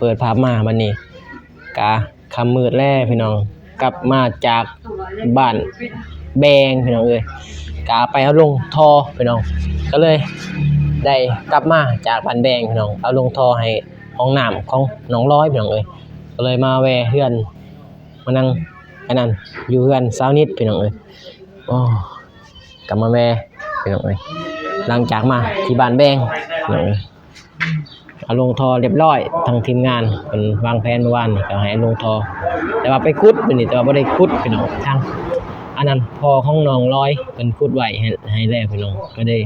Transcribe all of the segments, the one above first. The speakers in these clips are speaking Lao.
ເປີດພາບມາບັດນີ້ກະຄ່ຳມືດແລ້ວພີ່ນ້ອງ, ກັບມາຈາກບ້ານແບງພີ່ນ້ອງເອີຍ, ກະໄປເອົາລົງທໍ່ພີ່ນ້ອງ, ກະເລີຍໄດ້ກັບມາຈາກບ້ານແບງພີ່ນ້ອງ, ເອົາລົງທໍ່ໃຫ້ຫ້ອງນ້ຳຂອງນ້ອງລອຍພີ່ນ້ອງເອີຍ, ກະເລີຍມາແວ່ເຮືອນ ມານັ່ງອັນນັ້ນຢູ່ເຮືອນຊາວນິດພີ່ນ້ອງເອີຍ. ໂອ້ ກະມາແວ່ພີ່ນ້ອງເອີຍ, ຫຼັງຈາກມາທີ່ບ້ານແບງພີ່ນ້ອງເອີຍ, ເອົາລົງທໍ່ຮຽບຮ້ອຍ, ທາງທີມງານເພິ່ນວາງແຜນເມື່ອວານນີ້ກະໃຫ້ເອົາລົງທໍ່ ແຕ່ວ່າໄປຂຸດມື້ນີ້ ແຕ່ວ່າບໍ່ໄດ້ຂຸດພີ່ນ້ອງ, ທາງອັນນັ້ນພໍ່ຂອງນ້ອງລອຍເພິ່ນຂຸດໄວ້ໃຫ້ ໃຫ້ແລ້ວພີ່ນ້ອງ, ກະໄດ້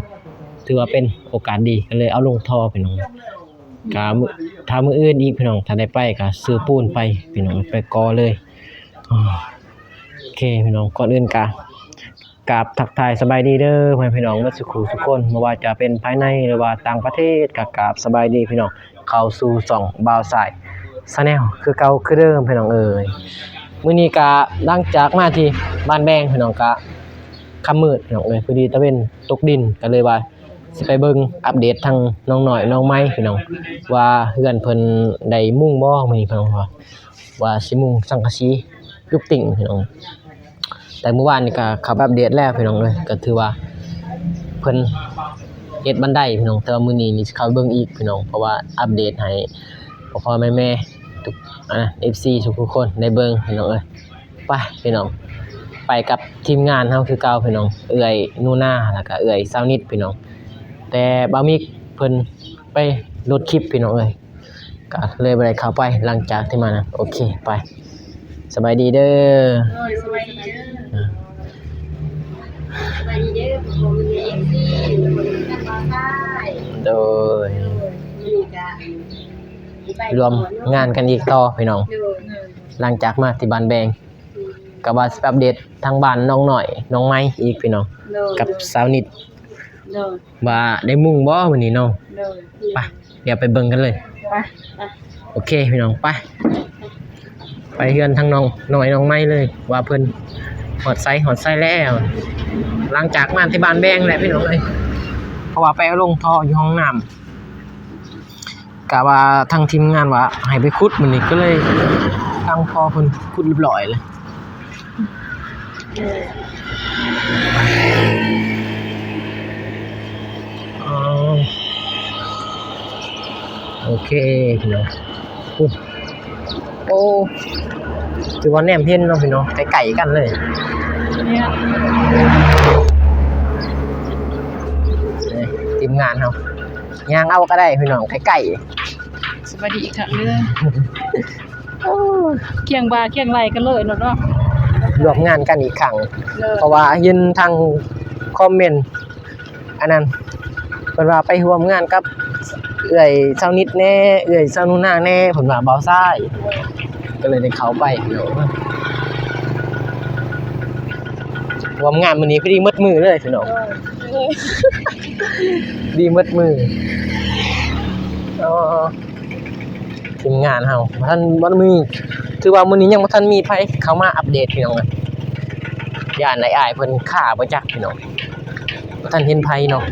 ຖືວ່າເປັນໂອກາດດີ ກະເລີຍເອົາລົງທໍ່ພີ່ນ້ອງ. ກະມື້ ຖ້າມື້ອື່ນອີກພີ່ນ້ອງ, ຖ້າໄດ້ໄປກະຊື້ປູນໄປພີ່ນ້ອງ, ໄປກໍ່ເລີຍ. ໂອເຄພີ່ນ້ອງ, ກ່ອນອື່ນກະກາບທັກທາຍສະບາຍດີເດີພໍ່ແມ່ພີ່ນ້ອງເບິດສູ່ຄູ່ສູ່ຄົນ, ບໍ່ວ່າຈະເປັນພາຍໃນ ຫຼືວ່າຕ່າງປະເທດ ກະກາບສະບາຍດີພີ່ນ້ອງ, ເຂົ້າສູ່ຊ່ອງບ່າວຊາຍ Channel ຄືເກົ່າຄືເດີມພີ່ນ້ອງເອີຍ. ມື້ນີ້ກະຫຼັງຈາກມາທີ່ບ້ານແບງພີ່ນ້ອງ, ກະຄ່ຳມືດພີ່ນ້ອງເອີຍ, ພໍດີຕາເວັນຕົກດິນ ກະເລີຍວ່າ ຊິໄປເບິ່ງອັບເດດທາງນ້ອງນ້ອຍນ້ອງໃໝ່ພີ່ນ້ອງ ວ່າເຮືອນເພິ່ນໄດ້ມຸງບໍ່ມື້ນີ້ພີ່ນ້ອງ, ວ່າ ວ່າຊິມຸງສັງກະສີຢູບຕິ່ງພີ່ນ້ອງ. ແຕ່ມື້ວານນີ້ກະເຂົ້າໄປອັບເດດແລ້ວພີ່ນ້ອງເອີຍ, ກະຖືວ່າເພິ່ນເຮັດບັນໄດພີ່ນ້ອງ, ແຕ່ວ່າມື້ນີ້ນີ້ຊິເຂົ້າໄປເບິ່ງອີກພີ່ນ້ອງ, ເພາະວ່າອັບເດດໃຫ້ພໍ່ໆແມ່ໆ ທຸກ ອ່າ ເອັຟຊີທຸກໆຄົນໄດ້ເບິ່ງພີ່ນ້ອງເອີຍ. ໄປພີ່ນ້ອງ, ໄປກັບທີມງານເຮົາຄືເກົ່າພີ່ນ້ອງ, ເອື້ອຍໜູນາ ແລ້ວກະເອື້ອຍຊາວນິດພີ່ນ້ອງ, ແຕ່ບ່າວມິກເພິ່ນໄປໂຫຼດຄລິບພີ່ນ້ອງເອີຍ, ກະເລີຍບໍ່ໄດ້ເຂົ້າໄປ. ຫຼັງຈາກທີ່ມານະ ໂອເຄ ໄປ ສະບາຍດີເດີ. ໂດຍ ສະບາຍດີເດີ. ອ່າ ສະບາຍດີເດີ ພໍ່ແມ່ເອັຟຊີ ໂດຍ ໂດຍ ມື້ນີ້ກະໄປຮ່ວມງານກັນອີກຕໍ່ພີ່ນ້ອງ, ໂດຍ ຫຼັງຈາກມາທີ່ບ້ານແບງ ກະວ່າຊິໄປອັບເດດທາງບ້ານນ້ອງນ້ອຍນ້ອງໃໝ່ອີກພີ່ນ້ອງ, ໂດຍ ກັບຊາວນິດ ໂດຍ ວ່າໄດ້ມຸງບໍ່ມື້ນີ້ເນາະ. ໂດຍ ໄປ ດຽວໄປເບິ່ງກັນເລີຍ. ໄປ ໄປ ໂອເຄພີ່ນ້ອງ, ໄປ ໄປເຮືອນທາງນ້ອງນ້ອຍນ້ອງໃໝ່ເລີຍ ວ່າເພິ່ນຮອດໃສ ຮອດໃສແລ້ວ. ຫຼັງຈາກມາທີ່ບ້ານແບງແຫຼະພີ່ນ້ອງເອີຍ, ເພາະວ່າໄປເອົາລົງທໍ່ຢູ່ຫ້ອງນ້ຳ. ກະວ່າທາງທີມງານວ່າໃຫ້ໄປຂຸດມື້ນີ້ ກະເລີຍທາງພໍ່ເພິ່ນຂຸດຮຽບຮ້ອຍແລ້ວ. ອໍ ໂອເຄພີ່ນ້ອງ. ໂອ້ ໂອ້ ຖືວ່າແນມເຫັນເນາະພີ່ນ້ອງ, ໃກ້ໆກັນເລີຍ. ນີ້ ທີມງານເຮົາ ຍ່າງເອົາກະໄດ້ພີ່ນ້ອງ, ໃກ້ໆ. ສະບາຍດີອີກຄັ້ງເດີ. ໂອ້ ຄຽງບ່າຄຽງໄຫຼ່ກັນເລີຍເນາະ, ເນາະ ຮ່ວມງານກັນອີກຄັ້ງ. ເລີຍ ເພາະວ່າເຫັນທາງຄອມເມັນອັນນັ້ນ ເພິ່ນວ່າໄປຮ່ວມງານກັບເອື້ອຍຊາວນິດແດ່ ເອື້ອຍຊາວໜູນາແດ່ ເພິ່ນວ່າ ບ່າວຊາຍ. ກະເລີຍໄດ້ເຂົ້າໄປພີ່ນ້ອງ, ຮ່ວມງານມື້ນີ້ພໍດີໝົດມື້ເລີຍພີ່ນ້ອງ. ໂດຍ ດີໝົດມື້. ອໍ ທີມງານເຮົາບໍ່ທັນ ບໍ່ມີ ຖືວ່າມື້ນີ້ຍັງບໍ່ທັນມີໃຜເຂົ້າມາອັບເດດພີ່ນ້ອງ, ຢ້ານອ້າຍໆເພິ່ນຄາບໍ່ຈັກພີ່ນ້ອງ, ບໍ່ທັນເຫັນໃຜເນາະ.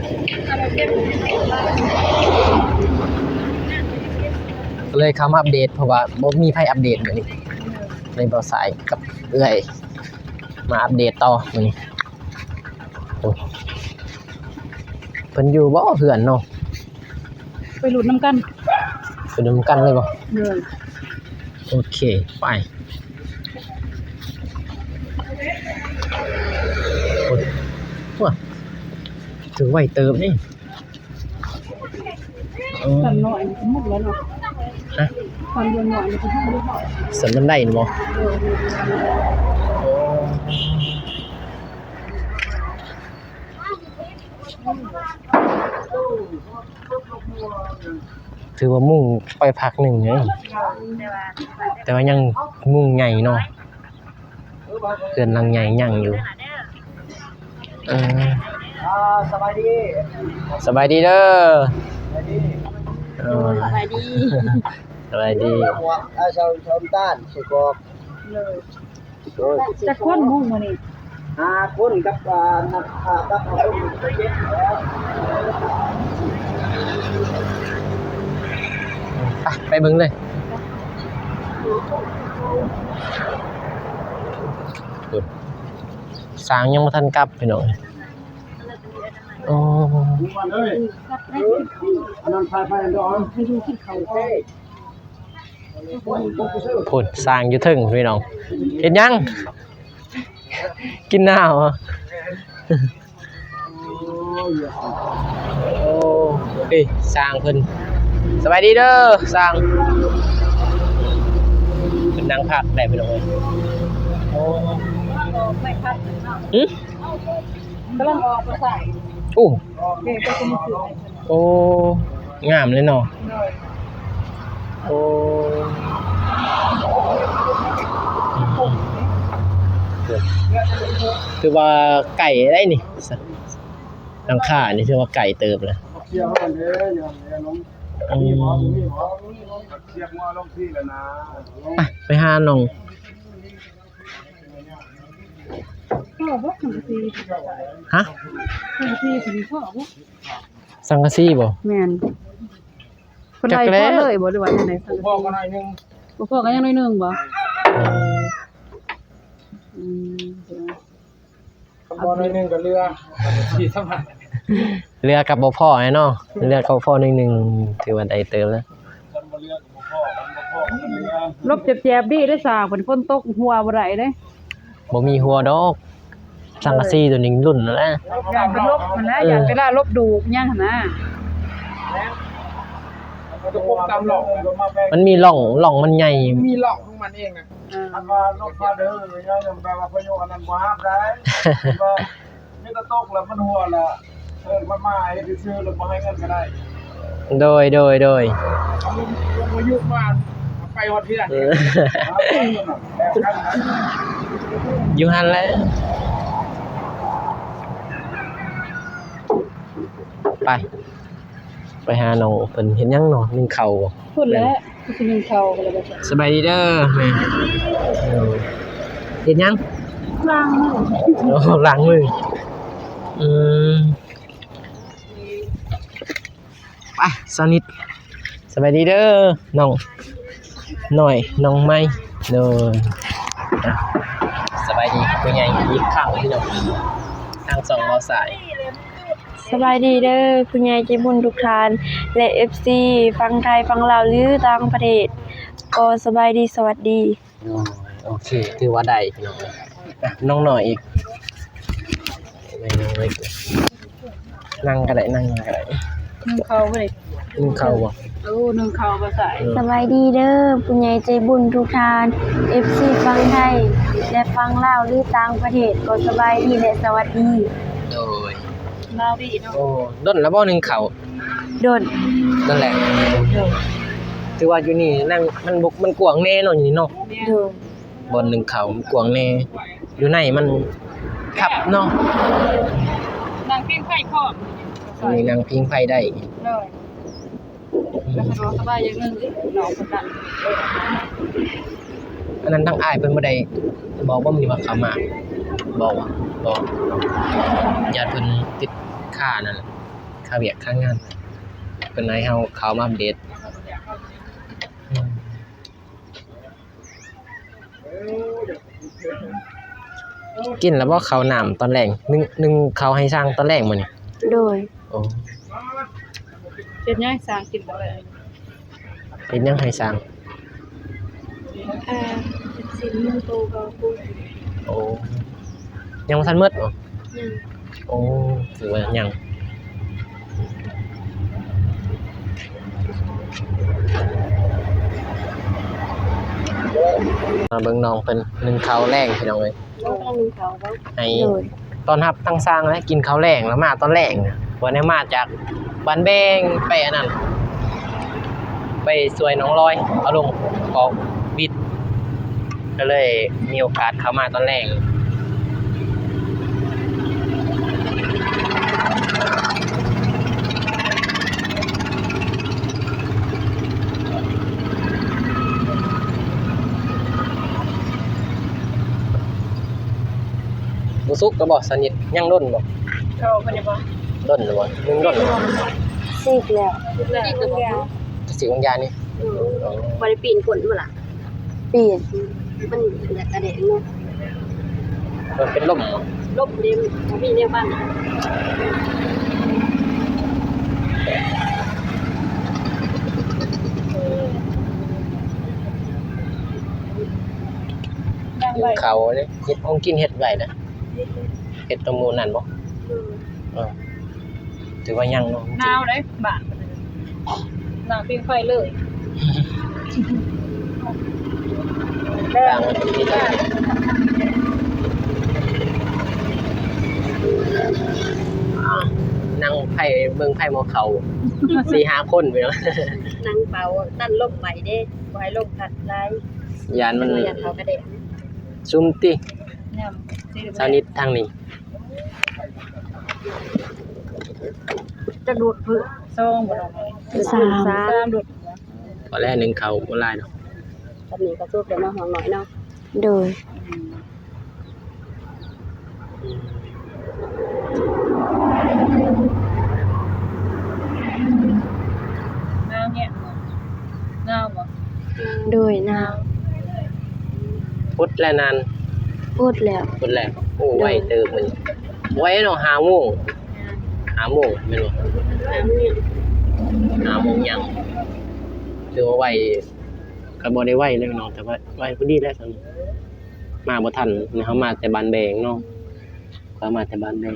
ກະເລີຍເຂົ້າມາອັບເດດ ເພາະວ່າບໍ່ມີໃຜອັບເດດມື້ນີ້, ເລີຍ ບ່າວຊາຍກັບເອື້ອຍມາອັບເດດຕໍ່ມື້ນີ້. ໂອ້ ເພິ່ນຢູ່ບໍ່ເຮືອນເນາະ? ໄປລຸ້ນນຳກັນ. ໄປລຸ້ນນຳກັນເລີຍບໍ່? ໂດຍ ໂອເຄ ໄປ. ໂອ້ຍ ວ້າ ຖືໄວເຕີບເດ້. ອໍ ຊັ້ນນ້ອຍນີ້ກໍໝົດແລ້ວເນາະ. ຮະ? ຊັ້ນນ້ອຍນີ້ກໍໝົດແລ້ວ. ຊັ້ນບັນໄດນີ້ບໍ່? ໂດຍ ໂອ້ ຖືວ່າມຸງໄປພັກໜຶ່ງເດ້, ແຕ່ວ່າຍັງມຸງໃຫຍ່ເນາະ, ເຮືອນຫຼັງໃຫຍ່ຍັງຢູ່. ເອີ ອ່າ ສະບາຍດີ ສະບາຍດີເດີ. ສະບາຍດີ ເອີ ສະບາຍດີ ສະບາຍດີ. ໝວກ ເອົາ ຊາວ ຊາວນ້ຳຕານ ໃສ່ກອກ. ໂດຍ. ໂອ້ຍ ຈັກຄົນມຸງມື້ນີ້? ຫ້າຄົນກັບ ອ່າ ນັກ ອ່າ ກັບຄົນເຈັບແລ້ວ. ໄປ ໄປເບິ່ງເລີຍ. ຊ່າງຍັງບໍ່ທັນກັບພີ່ນ້ອງ. ໂອ້ ພຸ້ນ ຊ່າງຢູ່ເທິງພີ່ນ້ອງ. ເຮັດຫຍັງ? ກິນນ້ຳ. ໂອ້ ເອີຍ ຊ່າງເພິ່ນ. ສະບາຍດີເດີຊ່າງ. ເພິ່ນນັ່ງພັກໄດ້ພີ່ນ້ອງເອີຍ. ໂອ້ ຫຶ? ກຳລັງອອກມາໃສ່. ໂອ້ ໂອ້ ງາມເລີຍເນາະ. ໂດຍ ໂອ້ ຖືວ່າໄກໄດ໋ນີ້ ຫຼັງຄານີ້ຖືວ່າໄກເຕີບແລ້ວ. ອືມ ໄປ ໄປຫານ້ອງ. ພໍບໍ່ສັງກະສີ? ຮະ? ສັງກະສີຊິພໍບໍ່? ສັງກະສີບໍ່? ແມ່ນ. ເພິ່ນໄລ່ພໍເລີຍບໍ່ ຫຼືວ່າຈັ່ງໃດ? ພໍກໍໜ້ອຍໜຶ່ງ. ບໍ່ພໍກໍຍັງໜ້ອຍໜຶ່ງບໍ່? ອືມ ຄັນບໍ່ໜ້ອຍໜຶ່ງກໍເຫຼືອ ເຫຼືອກໍບໍ່ພໍແຫຼະເນາະ. ເຫຼືອກໍບໍ່ພໍໜ້ອຍໜຶ່ງ ຖືວ່າໄດ້ເຕີບແລ້ວ. ຫຼົບແຈບໆ ດີເດ້ຊ່າງ ເພິ່ນຝົນຕົກຫົວບໍ່ໄດ້ເດ້. ບໍ່ມີຫົວດອກ ສັງກະສີໂຕນີ້ລຸ້ນນັ້ນແຫຼະ. ຢ້ານເປັນຫຼົບຫັ້ນນະ ເອີ ຢ້ານເວລາຫຼົບດູກຫຍັງຫັ້ນນະ. ມັນມີຮ່ອງ ຮ່ອງມັນໃຫຍ່ ມີຮ່ອງຂອງມັນເອງນະ. ເອີ ຄັນວ່າລົມພາເດີ ແບບວ່າພາຍຸອັນນັ້ນບໍ່ຮັບໄດ້ ວ່າມີແຕ່ຕົກແລ້ວມັນຮົ່ວແລ້ວ ເອີ ເພິ່ນມາເຮັດຊື່ໆ ແລ້ວບໍ່ໃຫ້ເງິນກໍໄດ້. ໂດຍ ໂດຍ ໂດຍ. ເອົາລົມ ລົມພາຍຸມາໄປຮອດເຮືອນ ເອີ ຢູ່ຫັ້ນແຫຼະ. ໄປ ໄປຫານ້ອງເພິ່ນເຮັດຫຍັງເນາະ ໜຶ້ງເຂົ້າບໍ່? ພຸ້ນແຫຼະ ຊິໜຶ້ງເຂົ້າແລ້ວ. ສະບາຍດີເດີແມ່. ເຮັດຫຍັງ? ລ້າງມື. ໂອ້ ລ້າງມື. ອືມ ໄປ ສາວນິດ. ສະບາຍດີເດີນ້ອງນ້ອຍ ນ້ອງໃໝ່. ໂດຍ ອ່ະ ສະບາຍດີຜູ້ໃຫຍ່ອີກຄັ້ງພີ່ນ້ອງ ທາງຊ່ອງເວົ້າສາຍ. ສະບາຍດີເດີຜູ້ໃຫຍ່ໃຈບຸນທຸກທ່ານ ແລະ ເອັຟຊີຝັ່ງໄທ ຝັ່ງລາວ ຫຼື ຕ່າງປະເທດ ກໍສະບາຍດີ ສະຫວັດດີ. ໂດຍ ໂອເຄ ຖືວ່າໄດ້ພີ່ນ້ອງ. ອ່ະ ນ້ອງນ້ອຍອີກ ນັ່ງກໍໄດ້ ນັ່ງກໍໄດ້. ໜຶ້ງເຂົ້າບໍ່ນີ້? ໜຶ້ງເຂົ້າບໍ່? ໂອ້ ໜຶ້ງເຂົ້າບໍ່ໃສ່. ເອີ ສະບາຍດີເດີຜູ້ໃຫຍ່ໃຈບຸນທຸກທ່ານ ເອັຟຊີຝັ່ງໄທ ແລະ ຝັ່ງລາວ ຫຼື ຕ່າງປະເທດ ກໍສະບາຍດີ ແລະ ສະຫວັດດີ. ໂດຍ ລາວດີເນາະ. ໂອ້ ດົນແລ້ວບໍ່ໜຶ້ງເຂົ້າ? ດົນ ດົນແລ້ວ. ໂດຍ ຖືວ່າຢູ່ນີ້ນັ່ງ ມັນ ມັນກວ້າງແດ່ເນາະ ຢູ່ນີ້ເນາະ. ໂດຍ ບ່ອນໜຶ້ງເຂົ້າມັນກວ້າງແດ່ ຢູ່ໃນມັນຄັບເນາະ. ນັ່ງພິງໄຟພ້ອມ ນີ້ນັ່ງພິງໄຟໄດ້. ໂດຍ ອືມ ກໍສະດວກສະບາຍຢ່າງໜຶ່ງເນາະ ຄົນນັ້ນ. ອັນນັ້ນທາງອ້າຍເພິ່ນບໍ່ໄດ້ບອກບໍ່ ມື້ນີ້ວ່າເຂົ້າມາ? ບໍ່ ບໍ່ ຢ້ານເພິ່ນຕິດຄານັ້ນແຫຼະ ຄາວຽກຄາງານ ເພິ່ນໃຫ້ເຮົາເຂົ້າມາອັບເດດ. ອືມ ກິນແລ້ວບໍ່ເຂົ້ານ້ຳຕອນແລງ? ໜຶ້ງ ໜຶ້ງເຂົ້າໃຫ້ຊ້າງຕອນແລງມື້ນີ້. ໂດຍ ໂອ້ ເຮັດຫຍັງໃຫ້ຊ້າງກິນຕອນແລງ? ເຮັດຫຍັງໃຫ້ຊ້າງ? ເອີ ຊີ້ນໜຶ່ງໂຕກໍປຸງ. ໂອ້ ຍັງບໍ່ທັນໝົດບໍ່? ຍັງ. ໂອ້ ຖືວ່າຍັງ ມາເບິ່ງນ້ອງເພິ່ນໜຶ້ງເຂົ້າແລງພີ່ນ້ອງເອີຍ. ນ້ອງກຳລັງໜຶ້ງເຂົ້າບໍ່? ໃຫ້ ໂດຍ ຕ້ອນຮັບທັງຊ້າງ ແລະ ກິນເຂົ້າແລງ ແລ້ວມາຕອນແລງ ເພິ່ນມາຈາກບ້ານແບງ ໄປອັນນັ້ນ ໄປຊ່ວຍນ້ອງລອຍ ເອົາລົງອອກບິດ ກໍເລີຍມີໂອກາດເຂົ້າມາຕອນແລງ. ບໍ່ສຸກແລ້ວບໍ່ ສະນິດ? ຍັງດົນບໍ່? ເຂົ້າໄປໄດ້ບໍ່? ດົນແລ້ວບໍ່? ໜຶ້ງດົນແລ້ວບໍ່? ສຸກແລ້ວ ສຸກແລ້ວ. ຊິກິນຫຍັງ? ຊິກິນຫຍັງນີ້? ອືມ ບໍ່ໄດ້ປີນກົ້ນບໍ່ລະ? ປີ ມັນຢາກກະແດງເນາະ ມັນເປັນລົມ ລົມເດ້ ບໍ່ມີແນວບັ້ງ ເຂົ້າເດ້ ເຮັດ ຂອງກິນເຮັດໄວ້ນະ ເຮັດຕົງໝູ່ນັ້ນບໍ່? ເອີ ຖືວ່າຍັງເນາະ ໜາວເດ້ບ້ານ ນັ່ງຜິງໄຟເລີຍ ນັ່ງຜິງໄຟ ນັ່ງໄຟເບິ່ງໄຟໝໍເຂົ້າ ສີ່ຫ້າຄົນ ພີ່ນ້ອງ ນັ່ງເປົ່າ ຕັນລົມໄວ້ເດ້ ບໍ່ໃຫ້ລົມພັດຫຼາຍ ຢ້ານມັນ ຢ້ານເຂົ້າກະແດງ ຊຸມຕິ ຍາມ ສາວນິດທາງນີ້ ຈັກດູດເພິ່ນ ສອງບໍ່ດອກ ສາມ ສາມດູດ ພໍແລ້ວ ໜຶ່ງເຂົ້າບໍ່ຫຼາຍດອກ ອັນນີ້ກະສຸກແລ້ວເນາະ ຫອງໜ້ອຍເນາະ ໂດຍ ໜາວແຮງ ໜາວບໍ່? ໂດຍ ໜາວ ປົດແລ້ວນັ້ນ ປົດແລ້ວ ປົດແລ້ວ ໂອ້ ໄວເຕີບມື້ນີ້ ໄວເນາະ ຫ້າໂມງ ຫ້າໂມງແມ່ນບໍ່? ຫ້າໂມງຍັງ ຖືວ່າໄວ ກະບໍ່ໄດ້ໄວເລີຍເນາະ ແຕ່ວ່າໄວພໍດີແຫຼະ ຊ່ຳນີ້ ມາບໍ່ທັນ ເຮົາມາແຕ່ບ້ານແບງເນາະ ເຮົາມາແຕ່ບ້ານແບງ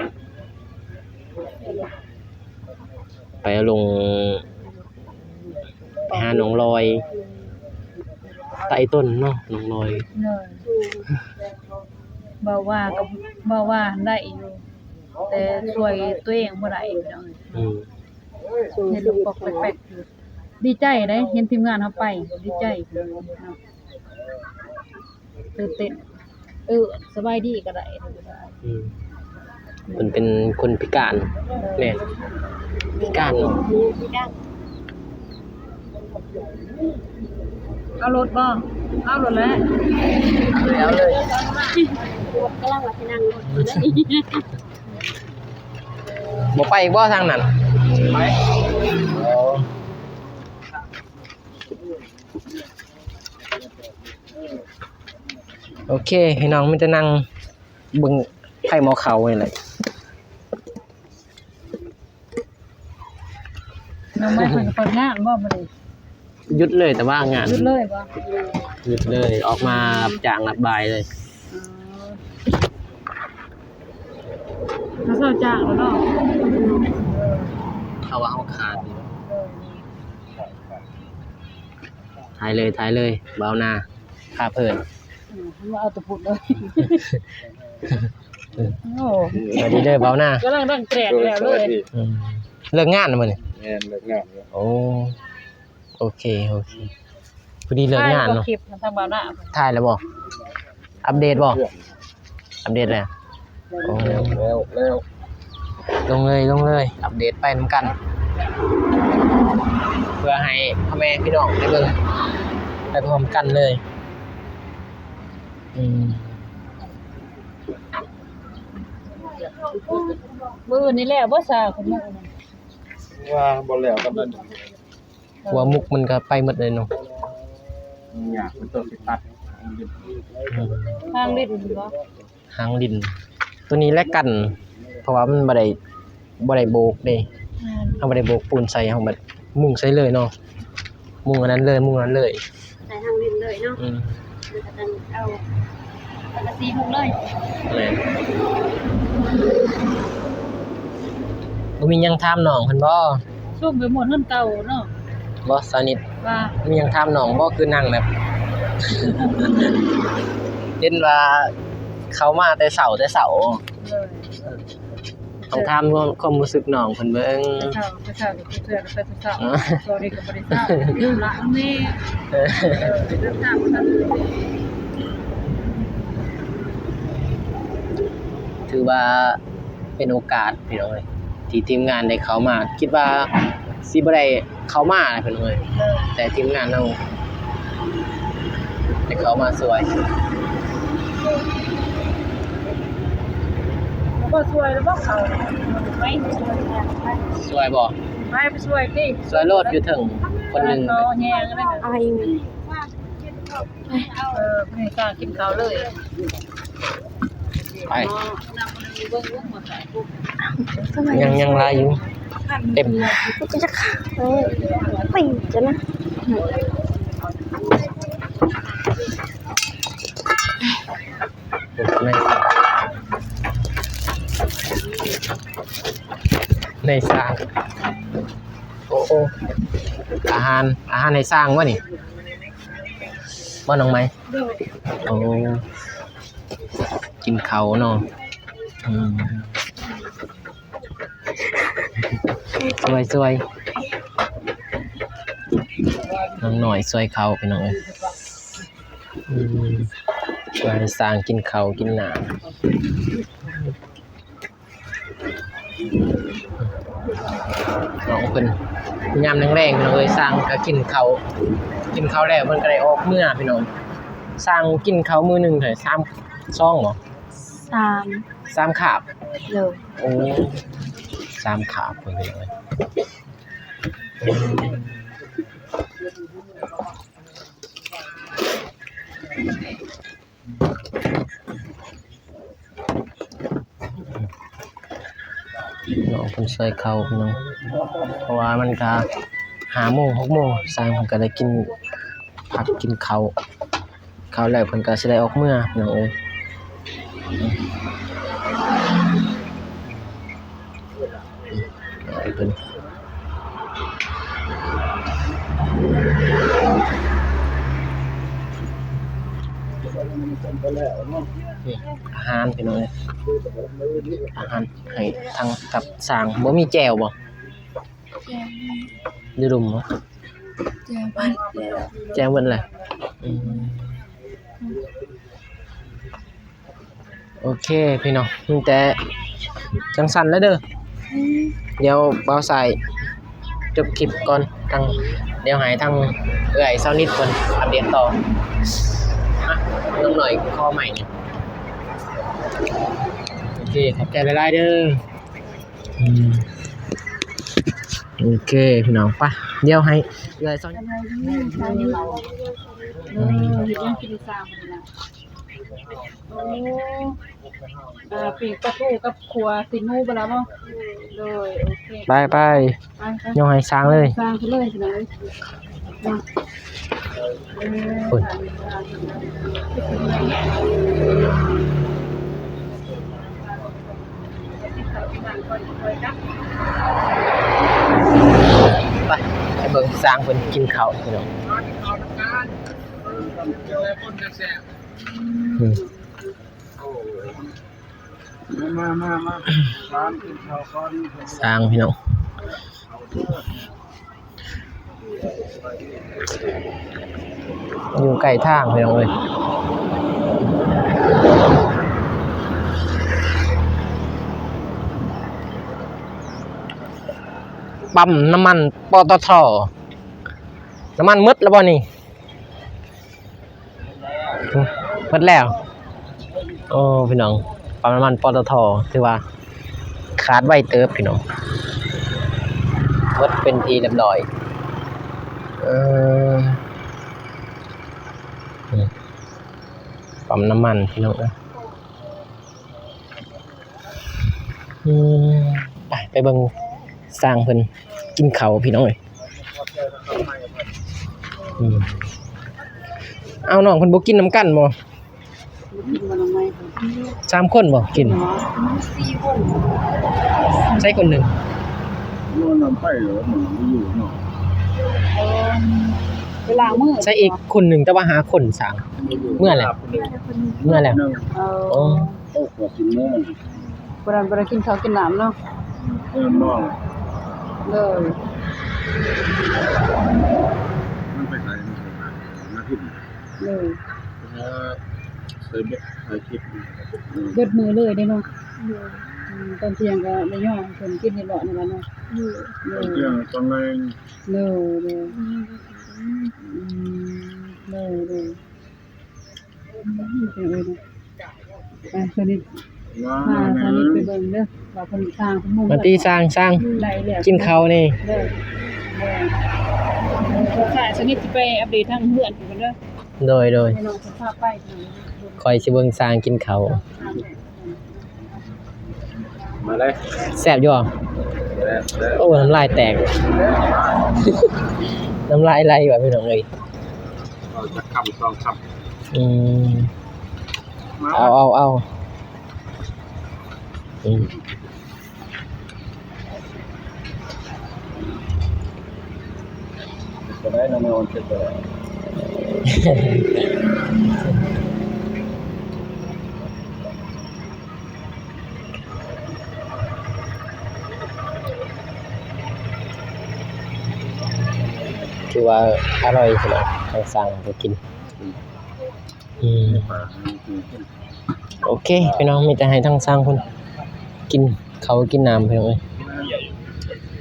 ໄປລົງ ໄປຫາໜອງລອຍ ໃຕ້ຕົ້ນເນາະ ໜອງລອຍ ໂດຍ ເວົ້າວ່າກະເວົ້າວ່າໄດ້ຢູ່ ແຕ່ຊ່ວຍຕົວເອງບໍ່ໄດ້ ພີ່ນ້ອງເອີຍ ອືມ ເຫັນແປກໆ ດີໃຈເດ້ ເຫັນທີມງານເຮົາໄປ ດີໃຈ ພີ່ນ້ອງເນາະ ຕື່ນເຕັ້ນ ເອີ ສະບາຍດີກະໄດ້ ອືມ ເພິ່ນເປັນຄົນພິການ ແມ່ນ ພິການເນາະ ເອົາລົດບໍ່? ເອົາລົດແຫຼະ ເອົາເລີຍ ເອົາເລີຍ ກຳລັງວ່າຊິນັ່ງລົດຢູ່ເດ້ ບໍ່ໄປອີກບໍ່ທາງນັ້ນ? ໄປ ໂອ້ ໂອເຄ ພີ່ນ້ອງ ມີແຕ່ນັ່ງເບິ່ງໄຟໝໍເຂົ້ານີ້ແຫຼະ ນ້ອງໄມ້ເພິ່ນກະເປີດງານບໍ່ມື້ນີ້? ຢຸດເລີຍ ແຕ່ວ່າງານ ຢຸດເລີຍບໍ່? ຢຸດເລີຍ ອອກມາຮັບຈ້າງຮັບບາຍເລີຍ ອໍ ເຮົາເຊົາຈ້າງແລ້ວເນາະ ເຮົາວ່າເຮົາຂາດ ເອີ ຖ່າຍເລີຍ ຖ່າຍເລີຍ ບ່າວນາ ພາເພີນ ອືມ ເອົາແຕ່ພຸ້ນເລີຍ ໂອ້ ສະບາຍດີເດີ ບ່າວນາ ກຳລັງດັງແກຣກແລ້ວເລີຍ ອືມ ເລີກງານແລ້ວມື້ນີ້? ແມ່ນ ເລີກງານແລ້ວ ໂອ້ ໂອເຄ ໂອເຄ ພໍດີເລີກງານເນາະ ຖ່າຍແລ້ວບໍ່? ອັບເດດບໍ່? ອັບເດດແລ້ວ ໂອ້ ແລ້ວ ແລ້ວ ລົງເລີຍ ລົງເລີຍ ອັບເດດໄປນຳກັນ ເພື່ອໃຫ້ພໍ່ແມ່ພີ່ນ້ອງໄດ້ເບິ່ງໄປພ້ອມກັນເລີຍ ອືມ ມື້ນີ້ແລ້ວບໍ່ຊາ ຄົນມື້ນີ້ ວ່າບໍ່ແລ້ວກັນ ເພາະວ່າມຸກມັນກະໄປໝົດເລີຍເນາະ ຍາກ ມັນຕ້ອງຊິຕັດ ອືມ ທາງດິນບໍ່? ທາງດິນ ໂຕນີ້ແຫຼະກັ້ນ ເພາະວ່າມັນບໍ່ໄດ້ ບໍ່ໄດ້ໂບກເດ້ ແມ່ນ ເຮົາບໍ່ໄດ້ໂບກປູນໃສ່ ເຮົາບັດມຸງໃສ່ເລີຍເນາະ ມຸງອັນນັ້ນເລີຍ ມຸງອັນນັ້ນເລີຍ ໃສ່ທາງດິນເລີຍເນາະ ອືມ ແລ້ວກະຈັ່ງເອົາສັງກະສີມຸງເລີຍ ແມ່ນ ບໍ່ມີຫຍັງຖາມນ້ອງເພິ່ນບໍ່? ຊຸມໄປໝົດເຮືອນເກົ່າເນາະ ບໍ່ ສາວນິດ ວ່າ ມີຫຍັງຖາມນ້ອງບໍ່? ຄືນັ່ງແບບ ເຫັນວ່າເຂົ້າມາແຕ່ເຊົ້າ ແຕ່ເຊົ້າ ເອີ ຕ້ອງຖາມຄວາມ ຄວາມຮູ້ສຶກນ້ອງເພິ່ນເບິ່ງ ແຕ່ເຊົ້າ ແຕ່ເຊົ້າ ແຕ່ເຊົ້າ ແຕ່ເຊົ້າ ຕອນນີ້ກະບໍ່ໄດ້ເຊົ້າ ລະແມ່ ເອີ ເດີນທາງມາ ຖືວ່າ ເປັນໂອກາດພີ່ນ້ອງເອີຍ ທີ່ທີມງານໄດ້ເຂົ້າມາ ຄິດວ່າຊິບໍ່ໄດ້ເຂົ້າມານະພີ່ນ້ອງເອີຍ ແຕ່ທີມງານເຮົາໄດ້ເຂົ້າມາຊ່ວຍ ບໍ່ຊ່ວຍແລ້ວບໍ່ເຂົ້າ ໄປຊ່ວຍ ຊ່ວຍບໍ່? ໄປ ໄປຊ່ວຍຕິ ຊ່ວຍໂລດ ຢູ່ເທິງຄົນໜຶ່ງ ເອົາອີ່ຫຍັງ ເອົາອີ່ຫຍັງ. ເອີ ມື້ນີ້ກະກິນເຂົ້າເລີຍ ໄປ ຍັງ ຍັງຫຼາຍຢູ່ ເຕັມ ໄປ ຈະນະ ໃນ ໃນຊ້າງ ໂອ້ ໂອ້ ອາຫານ ອາຫານໃຫ້ຊ້າງບໍ່ນີ້ ບໍ່ນ້ອງໃໝ່? ໂດຍ ໂອ້ ກິນເຂົ້າເນາະ ອືມ ຊ່ວຍ ຊ່ວຍ ນ້ອງນ້ອຍຊ່ວຍເຂົ້າ ພີ່ນ້ອງເອີຍ ອືມ ຊ່ວຍໃຫ້ຊ້າງກິນເຂົ້າກິນນ້ຳ. ນ້ອງເພິ່ນ ຍາມແລງໆ ພີ່ນ້ອງເອີຍ ຊ້າງກະກິນເຂົ້າ ກິນເຂົ້າແລ້ວເພິ່ນກະໄດ້ອອກເມືອ ພີ່ນ້ອງ ຊ້າງກິນເຂົ້າມື້ໜຶ່ງເທົ່າໃດ ສາມ ສອງບໍ່? ສາມ ສາມຄາບ ໂດຍ ໂອ້ ສາມຄາບ ພີ່ນ້ອງເອີຍ. ນ້ອງເພິ່ນຊ່ວຍເຂົ້າພີ່ນ້ອງ ເພາະວ່າມັນກະຫ້າໂມງ ຫົກໂມງ ຊ້າງເພິ່ນກະໄດ້ກິນຜັກກິນເຂົ້າ ເຂົ້າແລ້ວເພິ່ນກະຊິໄດ້ອອກເມືອ ພີ່ນ້ອງເອີຍ. ເພິ່ນ ອາຫານພີ່ນ້ອງເອີຍ ອາຫານໃຫ້ທາງກັບຊ້າງ ບໍ່ມີແຈ່ວບໍ່? ແຈ່ວ ຢູ່ລຸ່ມບໍ່? ແຈ່ວເບິດແລ້ວ ແຈ່ວເບິດແລ້ວ ອືມ. ໂອເຄພີ່ນ້ອງ ມີແຕ່ຈັ່ງຊັ້ນແຫຼະເດີ ອືມ ດຽວບ່າວສາຍຈົບຄລິບກ່ອນ ທາງ ດຽວໃຫ້ທາງເອື້ອຍສາວນິດເພິ່ນອັບເດດຕໍ່ ອ່ະ ນ້ອງໜ້ອຍຂໍໃໝ່ນີ້ ໂອເຄ ຂອບໃຈຫຼາຍໆເດີ ອືມ ໂອເຄພີ່ນ້ອງ ໄປ ດຽວໃຫ້ເອື້ອຍສາວ ສະບາຍດີ ສະບາຍດີ ອືມ ເອີ ເຮັດຫຍັງກິນເຊົ້າມື້ນີ້ນະ? ໂອ້ ອ່າ ປີ້ງປາທູກັບຂົ້ວຕີນໝູບໍ່ລະບໍ່? ໂດຍ ໂອເຄ ໄປ ໄປ ໄປ ໄປ ຍົກໃຫ້ຊ້າງເລີຍ ຊ້າງເລີຍພີ່ນ້ອງເອີຍ ເນາະ ເອີ ພຸ້ນ ໄປ ໄປເບິ່ງຊ້າງເພິ່ນກິນເຂົ້າພີ່ນ້ອງ ອືມ. ມາ ມາ ມາ ມາ ຊາງພີ່ນ້ອງ ຢູ່ໃກ້ທາງພີ່ນ້ອງເອີຍ ປ້ຳນ້ຳມັນ ປຕທ ນ້ຳມັນໝົດແລ້ວບໍ່ນີ້? ໝົດແລ້ວ ໂອ້ ພີ່ນ້ອງ ປ້ຳນ້ຳມັນ ປຕທ ຖືວ່າຂາດໄວເຕີບພີ່ນ້ອງ ໝົດເປັນທີ່ຮຽບຮ້ອຍ ເອີ ນີ້ ປ້ຳນ້ຳມັນພີ່ນ້ອງເອີຍ ອືມ ໄປ ໄປເບິ່ງຊ້າງເພິ່ນກິນເຂົ້າພີ່ນ້ອງເອີຍ ອືມ ເອົາ ນ້ອງເພິ່ນບໍ່ກິນນຳກັນບໍ່? ສາມຄົນບໍ່ກິນ? ໃສຄົນໜຶ່ງ? ໄປລ້າງມື ໃສອີກຄົນໜຶ່ງ ແຕ່ວ່າຫ້າຄົນ ສາມ ເມືອແລ້ວ ເມືອແລ້ວ ເອີ ໂອ້ ບໍ່ໄດ້ ບໍ່ໄດ້ກິນເຂົ້າກິນນ້ຳເນາະ ເອີ ເດີ ມັນໄປໃສ ມາທິດ ເດີ ເອີ ໃສ່ເບັດ ຖ່າຍຄລິບ ເບິດມື້ເລີຍເດ້ເນາະ ເດີ ອືມ ຕອນທ່ຽງກໍໄດ້ຍ້ອນເພິ່ນກິນຮຽບຮ້ອຍນັ້ນແຫຼະເນາະ ເດີ ຕອນທ່ຽງຕອນແລງ ເດີ ເດີ ອືມ ເດີ ເດີ. ອືມ ເອີ ໄປ ສະນິດ ພາສະນິດໄປເບິ່ງເດີ ວ່າເພິ່ນສ້າງເພິ່ນມຸງ ມາຕີ ສ້າງ ສ້າງ ໄດ້ແລ້ວ ກິນເຂົ້ານີ້ ເດີ ເດີ ສະນິດຊິໄປອັບເດດທາງເຮືອນພຸ້ນເດີ. ໂດຍ ໂດຍ ຂ້ອຍຊິເບິ່ງຊ່າງກິນເຂົ້າ. ມາເລີຍ ແຊບຢູ່ບໍ່? ແຊບ ແຊບ ໂອ້ ນ້ຳລາຍແຕກ ນ້ຳລາຍໄຫຼວ່າພີ່ນ້ອງເອີຍ. ເອົາຈັກຄຳສອງຄຳ. ອືມ ມາ ເອົາ ເອົາ ເອົາ. ອືມ ກໍໄດ້ນະ ນອນເສັດກໍໄດ້. ຖືວ່າອະຮ່ອຍຂະໜາດ ທາງຊ່າງໄປກິນ. ອືມ ໂອເຄ ພີ່ນ້ອງ ມີແຕ່ໃຫ້ທາງຊ່າງເພິ່ນກິນເຂົ້າກິນນ້ຳ ພີ່ນ້ອງເອີຍ.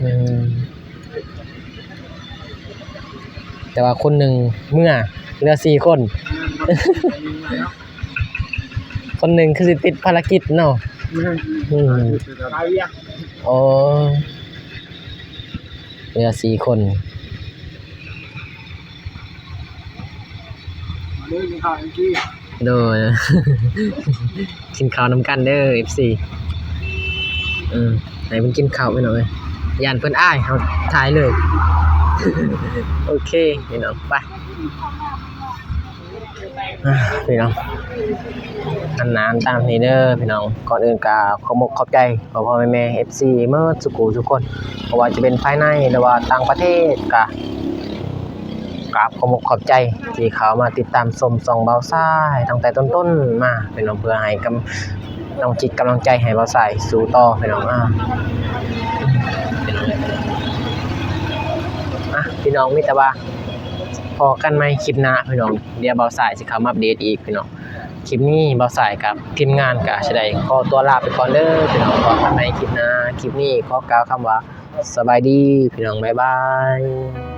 ອືມ ແຕ່ວ່າຄົນໜຶ່ງເມືອ ເຫຼືອສີ່ຄົນ ຄົນໜຶ່ງຄືຊິຕິດພາລະກິດເນາະ. ອືມ ໂອ້ ເຫຼືອສີ່ຄົນ. ມາເດີ ກິນເຂົ້ານຳກັນ. ໂດຍ ກິນເຂົ້ານຳກັນເດີ ເອັຟຊີ. ອືມ ໃຫ້ເພິ່ນກິນເຂົ້າ ພີ່ນ້ອງເອີຍ ຢ້ານເພິ່ນອາຍເຮົາຖ່າຍເລີຍ. ໂອເຄ ພີ່ນ້ອງ ໄປ. ອ່າ ພີ່ນ້ອງ ອັນໜານຕາມນີ້ເດີພີ່ນ້ອງ. ກ່ອນອື່ນກະຂໍຂອບອົກຂອບໃຈພໍ່ໆແມ່ໆ ເອັຟຊີ ເໝິດສູ່ຜູ້ສູ່ຄົນ ບໍ່ວ່າຈະເປັນພາຍໃນ ຫຼືວ່າຕ່າງປະເທດ ກະກາບຂອບອົກຂອບໃຈທີ່ເຂົ້າມາຕິດຕາມຊົມຊ່ອງບ່າວຊາຍຕັ້ງແຕ່ຕົ້ນໆມາ ພີ່ນ້ອງ ເພື່ອໃຫ້ກຳ ກຳລັງຈິດກຳລັງໃຈໃຫ້ບ່າວຊາຍສູ້ຕໍ່ ພີ່ນ້ອງ. ອ່າ ອ່ະ ພີ່ນ້ອງ ມີແຕ່ວ່າພໍ້ກັນໃໝ່ຄລິບໜ້າ ພີ່ນ້ອງ. ດຽວບ່າວຊາຍຊິເຂົ້າມາອັບເດດອີກ ພີ່ນ້ອງ. ຄລິບນີ້ບ່າວຊາຍກັບທີມງານກໍຊິໄດ້ຂໍຕົວລາໄປກ່ອນເດີ ພີ່ນ້ອງ. ພໍ້ກັນໃໝ່ຄລິບໜ້າ. ຄລິບນີ້ຂໍກ່າວຄຳວ່າ ສະບາຍດີ ພີ່ນ້ອງ. ບາຍບາຍ.